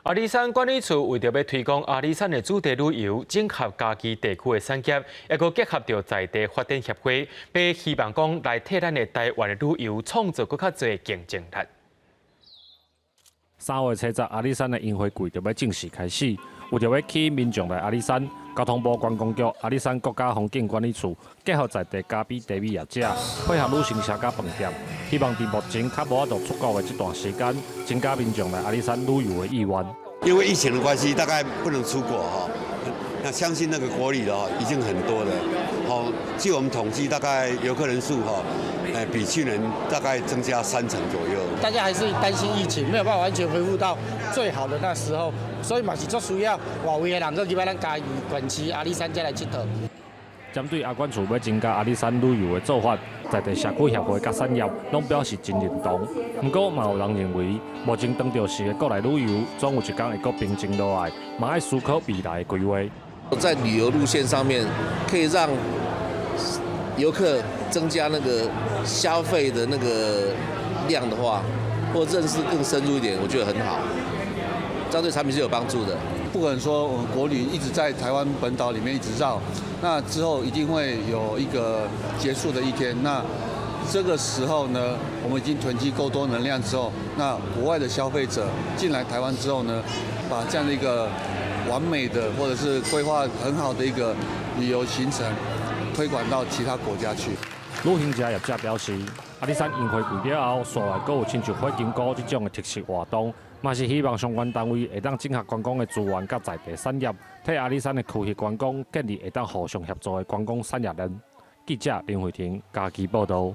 阿里山管理處為著欲推廣阿里山的主題旅遊，整合嘉義地區的產業，抑閣結合著在地發展協會，欲希望講來替咱的台灣的旅遊創造閣較濟競爭力。3月初十，阿里山的櫻花季就欲正式開始。為著欲吸引民眾來阿里山，交通部觀光局、阿里山國家風景管理處結合在地咖啡茶米業者，配合旅行社佮飯店，希望佇目前較無法度出國的這段時間，增加民眾來阿里山旅遊的意願。因為疫情的關係，大概不能出國哈。那相信那個國旅的已經很多了。好，據我們統計，大概遊客人數哈，比去年大概增加3成左右。大家還是擔心疫情，沒有辦法完全恢復到最好的那時候，所以嘛是足需要外圍的人閣入來咱嘉義縣市阿里山遮來𨑨迌。針對阿管處欲增加阿里山旅遊的做法，在地社區協會佮產業攏表示真認同。毋過嘛有人認為，目前當著時的國內旅遊，總有一天會閣平靜落來，嘛愛思考未來的規劃。在旅遊路線上面，可以讓遊客增加那個消費的那個量的話，或認識更深入一點，我覺得很好，這樣對產品是有幫助的。不可能說我們國旅一直在台灣本島裡面一直繞，那之後一定會有一個結束的一天。那這個時候呢，我們已經囤積夠多能量之後，那國外的消費者進來台灣之後呢，把這樣的一個完美的或者是規劃很好的一個旅遊行程推廣到其他國家去。旅行社業者表示，阿里山櫻花季了後，紲來閣有親像火金菇這種的特色活動，嘛是希望相關單位會當整合觀光的資源佮在地產業，替阿里山的區域觀光建立會當互相協助的觀光產業鏈。記者林慧婷嘉義報導。